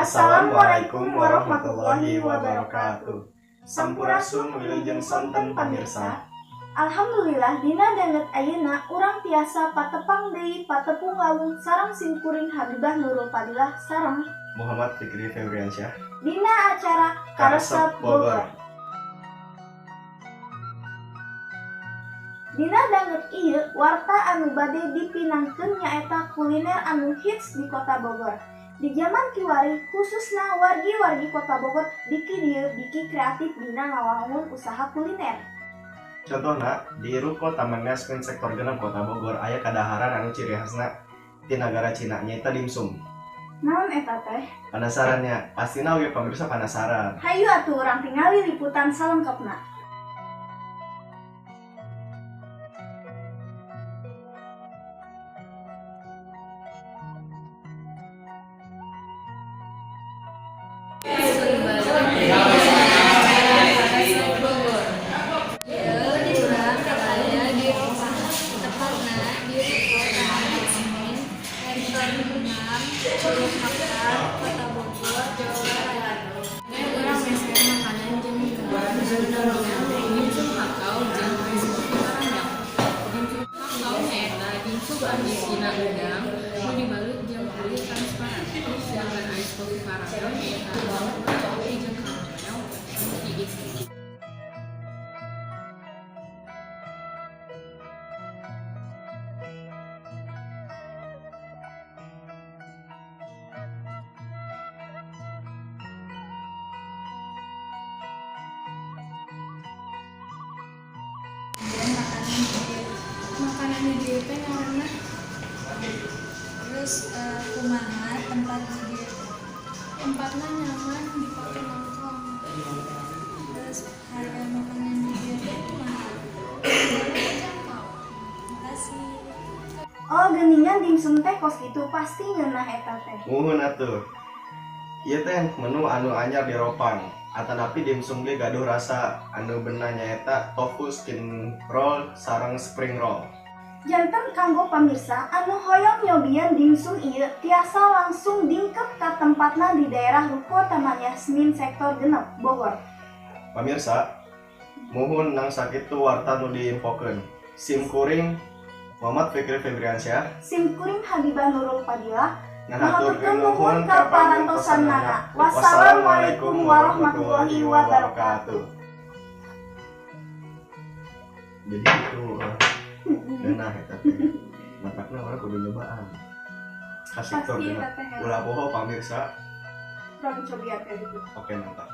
Assalamualaikum warahmatullahi wabarakatuh. Sampurasun wilujeng sonten pamirsa. Alhamdulillah dina danget ayeuna urang tiasa patepang deui patepung lawung sareng simkuring Habibah Nurul Fadilah sareng Muhammad Fikri Febriansyah dina acara Karesep Bogor. Dina danget ieu warta anu bade dipinangkeun nyaeta kuliner anu hits di Kota Bogor. Di zaman kiwari khususna wargi-wargi Kota Bogor biki dieu biki kreatif dina ngawangun usaha kuliner. Contohna di Ruko Taman Yasmin sektor 6 Kota Bogor aya kadaharan anu ciri khasna ti nagara Cina nyaeta dimsum. Naon eta teh? Penasarannya, pastina oge pamirsa penasaran. Hayu atuh urang tingali liputan salengkepna. Makanan di dieu teh ngaranna. Terus kumaha tempat di dieu? Tempatna nyaman dipake nongkrong. Terus harga makanan di dieu teh kumaha? Terjangkau. Makasih. Oh, geuningan dimsum teh kos kitu pasti ngeunah eta teh. Muhun atuh. Ieu teh menu anu anyar di Ropang. Atanapi dimsum ge gaduh rasa anu beunah nyaeta tofu skin roll sareng spring roll. Janten kanggo pamirsa anu hoyong nyobian dimsum ieu tiasa langsung dingkep ka tempatna di daerah Ruko Taman Yasmin sektor 6 Bogor. Pamirsa, muhun nang sakitu warta nu diinfokeun. Sim kuring Muhammad Fikri Febriansyah, Sim kuring Habibah Nurul Fadilah, ngahaturkeun nuhun ka parantosanana. Wassalamualaikum warahmatullahi wabarakatuh. Jadi itu nah eta teh. Matakna urang kudu nyobaan. Ka sektor 6. Ulah poho pamirsa. Urang cobian teh gitu. Oke, mantap.